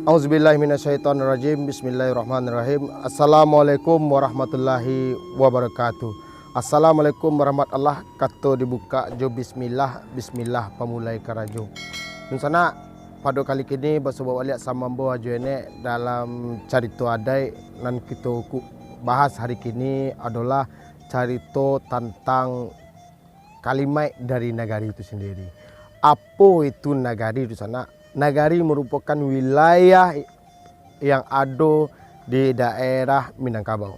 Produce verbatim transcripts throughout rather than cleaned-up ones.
Auzubillahi minasyaitonirrajim. Bismillahirrahmanirrahim. Assalamualaikum warahmatullahi wabarakatuh. Assalamualaikum warahmatullahi, kato dibukak jo bismillah, bismillah pamulai karajo. Dunsanak, pado kali kini basuo baliak samo ambo Ajo Enek dalam carito adaik nan kito ku-, bahas hari kini adolah carito tantang kalimaik dari nagari itu sendiri. Apo itu nagari, Dunsanak? Nagari marupokan wilayah yang ado di daerah Minangkabau.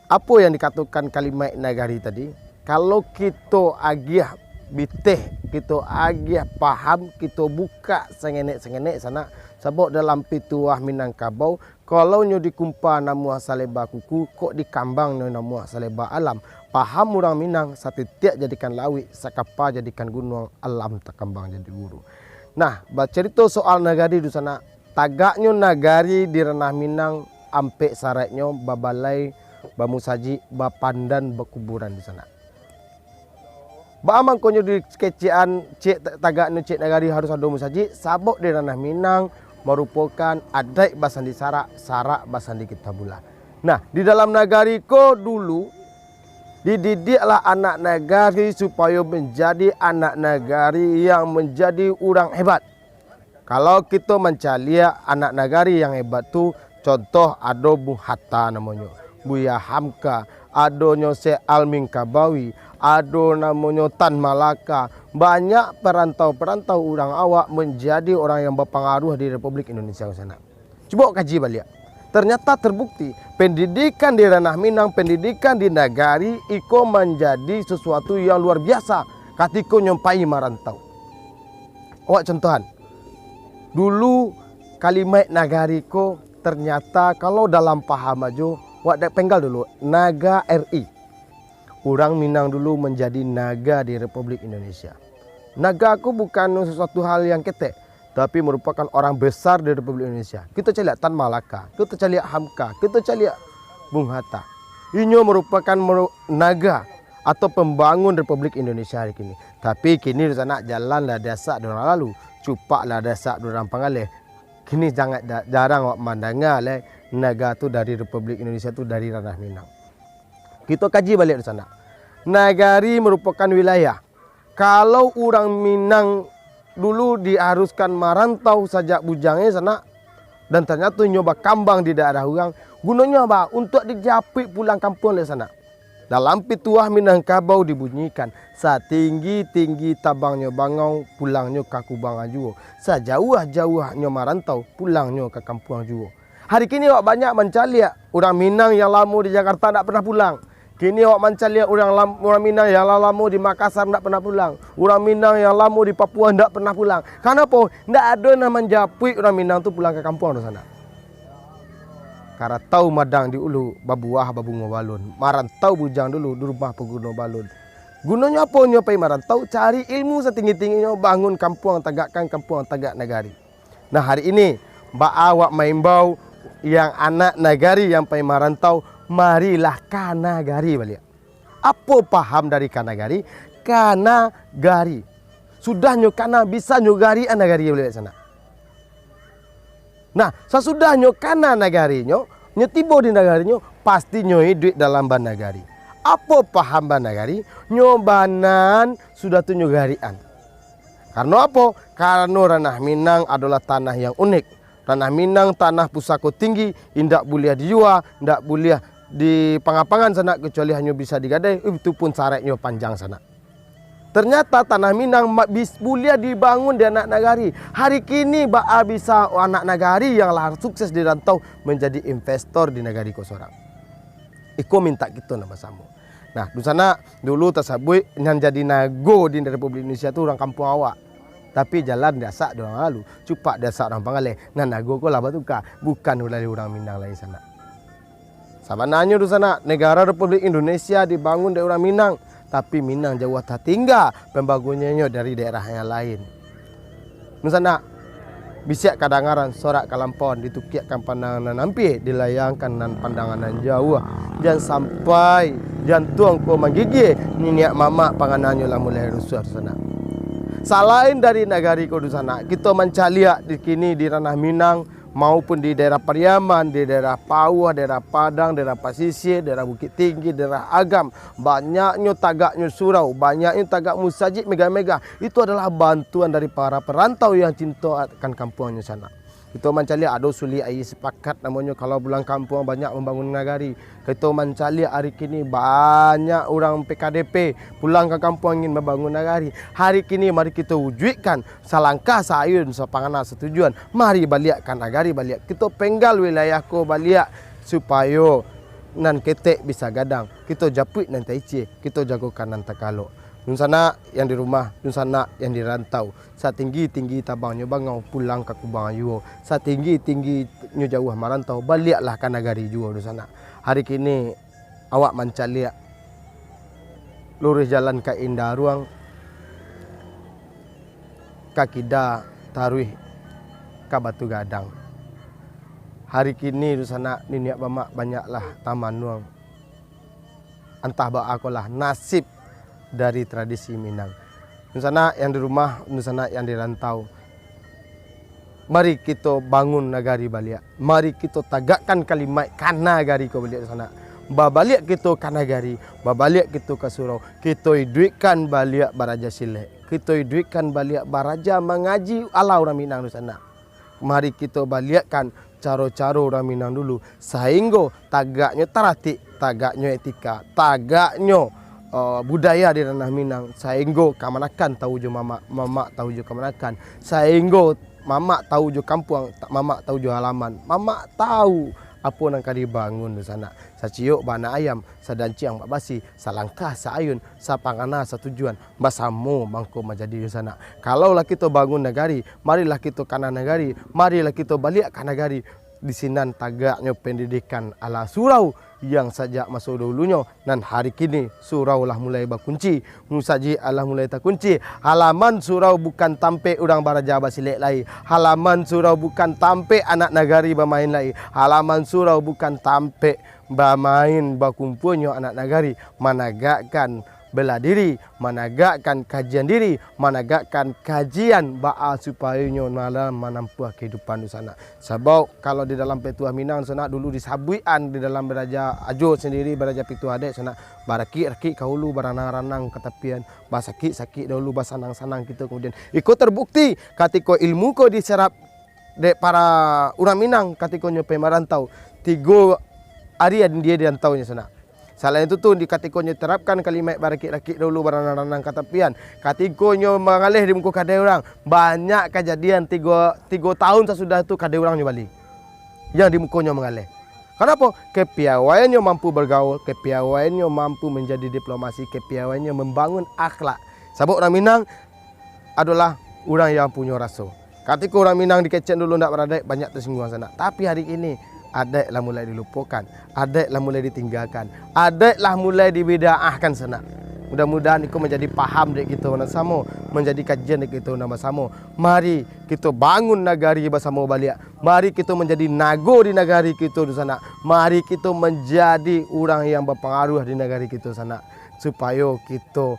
Apo yang dikatokan kalimaik nagari tadi? Kalau kito agiah biteh, kito agiah paham, kito bukak sangenek-sangenek, Sanak, sabab dalam pituah Minangkabau, kalau nyo dikumpa namuah saleba kuku, kok dikambang nyo namuah saleba alam. Paham urang Minang, satitiak jadikan lauik, sakapa jadikan gunuang, alam takambang jadi guru. Nah, bacarito soal nagari, Dunsanak, tagaknyo nagari di ranah Minang, ampek saraiknyo, babalai, bamusajik, bapandan, bakuburan, Dunsanak. Baa mangkonyo di kecek-an, cek ta-, tagaknyo cek nagari harus ado musajik, sabab di ranah Minang marupokan adaik basandi sarak, sarak basandi kitabullah. Nah, di dalam nagari ko dulu, dididiaklah anak nagari supayo manjadi anak nagari yang manjadi urang hebat. Kalau kito mancaliak anak nagari yang hebat tu, contoh ado Bung Hatta namonyo, Buya Hamka, adonyo Syekh Al-Minangkabau, ado namonyo Tan Malaka, banyak parantau-parantau urang awak manjadi urang yang bapangaruah di Republik Indonesia, Sanak. Cubo kaji baliak. Ternyata terbukti, pendidikan di ranah Minang, pendidikan di nagari iko manjadi sesuatu yang luar biasa katiko nyo pai marantau. Awak contohan, dulu kalimaik nagari ko ternyata kalau dalam paham ajo, awak dek penggal dulu, naga R I. Urang Minang dulu manjadi naga di Republik Indonesia. Naga ko bukan sesuatu hal yang ketek, tapi marupokan orang besar di Republik Indonesia. Kito caliak Tan Malaka, kito caliak Hamka, kito caliak Bung Hatta. Inyo marupokan meru-, naga atau pambangun Republik Indonesia hari kini. Tapi kini, Sanak, jalan lah diasak dek urang lalu, cupak lah diasak dek urang pangaleh. Kini sangaik da-, jarang awak mandanga lai naga tu dari Republik Indonesia tu dari ranah Minang. Kito kaji baliak, Sanak. Nagari marupokan wilayah. Kalau urang Minang dulu diharuskan marantau sajak bujangnyo, Sanak, dan tanyato inyo bakambang di daerah urang, gunonyo apo? Untuak dijapuik pulang kampuang lai, Sanak. Dalam pituah Minangkabau dibunyikan, satinggi-tinggi tabangnyo bangau, pulangnyo ka kubangan juo. Sajauah-jauahnyo marantau, pulangnyo ka kampuang juo. Hari kini awak banyak mancaliak urang Minang yang lamo di Jakarta ndak pernah pulang. Kini awak mancaliak urang lam-, urang Minang yang la-, lamo di Makassar ndak pernah pulang. Urang Minang yang lamo di Papua ndak pernah pulang. Kanapo? Ndak ado nan manjapuik urang Minang tu pulang ka kampuang tu, Sanak. Karatau madang di ulu, babuah babungo balun. Marantau bujang dulu, di rumah paguno balun. Gunonyo apo nyo pai marantau? Cari ilmu satinggi-tingginyo, bangun kampuang, tagakkan kampuang, tagak nagari. Nah, hari ini, baa awak maimbau yang anak nagari yang pai marantau, marilah ka nagari baliak. Apo paham dari ka nagari? Ka nagari. Sudahnyo kana, bisanyo garian nagari baliak, Sanak. Nah, sasudahnyo kana nagarinyo, nyo tibo di nagarinyo, pastinyo iduik dalam banagari. Apo paham banagari? Nyo banan, sudah tu nyo garian. Karano apo? Karano ranah Minang adolah tanah yang unik. Ranah Minang tanah pusako tinggi, indak buliah dijua, indak buliah dipanga-pangan, Sanak, kecuali hanyo bisa digadai, itu pun saraiknyo panjang, Sanak. Ternyata tanah Minang ma-, bis-, buliah dibangun di anak nagari. Hari kini baa bisa anak nagari yang lah sukses di rantau manjadi investor di nagari ko sorang. Iko mintak kito nan basamo. Nah, Dunsanak, dulu tasabuik nan jadi nago di Republik Indonesia tu urang kampuang awak. Tapi jalan diasak dek urang lalu, cupak diasak urang pangaleh. Nah, nago ko lah batuka, bukan dari urang Minang lai, Sanak. Sabananyo, Dunsanak, negara Republik Indonesia dibangun dek urang Minang, tapi Minang jauah tatingga pambangunannyo dari daerah yang lain. Dunsanak, bisiak kadangaran, sorak kalampauan, ditukiakkan pandangan nan ampia, dilayangkan nan pandangan nan jauah. Jan sampai jantuang ko manggigia, niniak mamak pangananyo lah mulai rusuah, Dunsanak. Salain dari nagari ko, Dunsanak, kito mancaliak di kini di ranah Minang, maupun di daerah Pariaman, di daerah Pauah, daerah Padang, daerah Pasisia, daerah Bukittinggi, daerah Agam, banyaknyo tagaknyo surau, banyaknyo tagak musajik megah-megah. Itu adalah bantuan dari para perantau yang cinto akan kampuangnyo sanak. Kito mancaliak ado Suli Aia Sapakat namonyo, kalau pulang kampuang banyak mambangun nagari. Kito mancaliak hari kini banyak urang P K D P pulang ka kampuang ingin mambangun nagari. Hari kini mari kito wujuikkan, salangkah saayun, sapangana satujuan. Mari baliak ka nagari baliak. Kito penggal wilayah ko baliak, supayo nan ketek bisa gadang. Kito japuik nan taicie, kito jagokan nan takalok. Dunsanak yang di rumah, dunsanak yang di rantau, satinggi-tinggi tabangnyo bangau, pulang ka kubang juo. Satinggi-tingginyo jauah marantau, baliaklah ka nagari juo, dunsanak. Hari kini awak mancaliak luruih jalan ka Indaruang, ka kida taruih ka Batu Gadang. Hari kini, dunsanak, niniak mamak banyaklah tamanuang. Antah baa kolah nasib dari tradisi Minang. Dunsanak yang di rumah, dunsanak yang di rantau, mari kito bangun nagari baliak. Mari kito tagakkan kalimaik ka nagari ko baliak, dunsanak. Babaliak kito ka nagari, babaliak kito ka surau. Kito iduikkan baliak baraja silek. Kito iduikkan baliak baraja mangaji ala urang Minang, dunsanak. Mari kito baliakkan caro-caro urang Minang dulu, sainggo tagaknyo taratik, tagaknyo etika, tagaknyo, eh, budaya di ranah Minang, sainggo kamanakan tahu jo mamak, mamak tahu jo kamanakan, sainggo mamak tahu jo kampuang, ta-, mamak tahu jo halaman, mamak tahu apo nan ka dibangun, dunsanak. Saciok baanak ayam, sadanciang bak basi, salangkah saayun, sapangana satujuan, basamo mangko manjadi, dunsanak. Kalau lah kito bangun nagari, marilah kito kana nagari, marilah kito baliak ka nagari. Di sinan tagaknyo pendidikan ala surau yang sajak maso dahulunyo, nan hari kini surau lah mulai bakunci, musajik alah mulai takunci, halaman surau bukan tampek urang baraja basilek lai, halaman surau bukan tampek anak nagari bamain lai, halaman surau bukan tampek bamain bakumpuanyo anak nagari, managakkan bela diri, managakkan kajian diri, managakkan kajian baa supayonyo dalam manampuah kahidupan, dunsanak. Sabab kalau di dalam pituah Minang, dunsanak, dulu disabuikan di dalam baraja ajo sandiri, baraja pituah adaik, dunsanak, barakik-rakik ka hulu, baranang-ranang ka tapian, basakik-sakik dahulu, basanang-sanang kito, kemudian iko terbukti katiko ilmu ko diserap dek para urang Minang katiko nyo pai marantau, tigo ari dia di rantaunyo, sanak. Salain itu tu, di katiko nyo terapkan kalimat barakik-rakik dahulu, baranang-ranang ka tapian, katiko nyo mangaleh di muko kadai urang, banyak kajadian tigo, tigo tahun sasudah tu kadai urang nyo bali, yang di muko nyo mangaleh. Kanapo? Kepiawaiannyo mampu bagaul, kepiawaiannyo mampu manjadi diplomasi, kepiawaiannyo mambangun akhlak. Sabab urang Minang adolah urang yang punyo raso. Katiko urang Minang dikecek dulu ndak baradaik, banyak tasingguang sanak. Tapi hari kini, adaik lah mulai dilupokan, adaik lah mulai ditinggakan, adaik lah mulai dibidaahkan sanak. Mudah-mudahan iko manjadi paham dek kito nan samo, manjadi kajian dek kito nan basamo. Mari kito bangun nagari basamo baliak. Mari kito manjadi nago di nagari kito tu sanak. Mari kito manjadi urang yang bapangaruah di nagari kito sanak. Supayo kito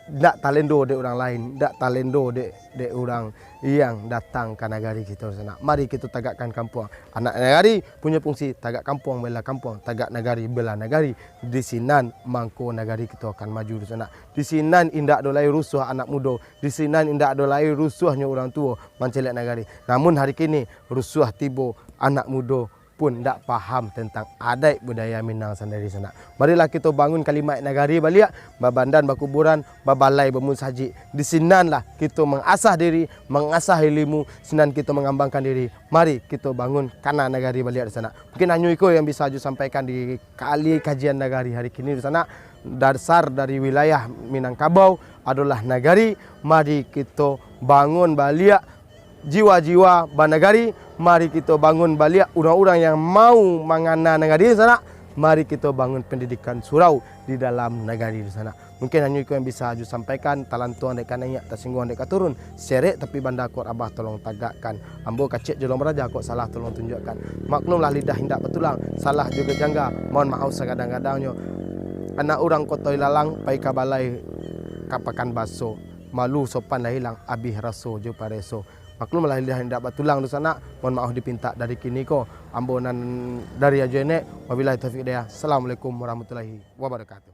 ndak talendo dek urang lain, ndak talendo dek, dek urang yang datang ka nagari kito sanak. Mari kito tagakkan kampuang. Anak nagari punyo fungsi tagak kampuang, bela kampuang, tagak nagari, bela nagari. Di sinan mangko nagari kito akan maju tu sanak. Di sinan indak ado lai rusuah anak mudo, di sinan indak ado lai rusuahnyo urang tuo mancaliak nagari. Namun hari kini rusuah tibo, anak mudo pun ndak paham tantang adaik budaya Minang sandiri sanak. Marilah kito bangun kalimat nagari baliak, babandan bakuburan, babalai bamusajik. Di sinanlah kito mangasah diri, mangasah ilimu, sinan kito mangambangkan diri. Mari kito bangun kana nagari baliak di sanak. Mungkin hanyo iko yang bisa Aju sampaikan di kali kajian nagari hari kini di sanak. Dasar dari wilayah Minangkabau adolah nagari, mari kito bangun baliak jiwa-jiwa banagari, mari kito bangun baliak urang-urang yang mau mangana nagari di sanak, mari kito bangun pendidikan surau di dalam nagari di sanak. Mungkin hanyo iko yang bisa Aju sampaikan, talantuang dek ka naiak, tasingguang dek ka turun, serek tapi banda kok rabah tolong tagakkan. Ambo kacik jo lom raja kok salah tolong tunjuakkan. Maklumlah lidah indak batulang, salah jo jangga, mohon maaf sagadang-gadangnyo. Anak urang Koto Ilalang, pai ka balai ka Pakan Baso, malu sopan lah ilang, abih raso jo pareso. Maklumlah, lidah indak batulang, dunsanak. Mohon maaf dipintak dari kini ko. Ambo nan dari Ajo Enek, wabillahi taufiq hidayah. Assalamualaikum warahmatullahi wabarakatuh.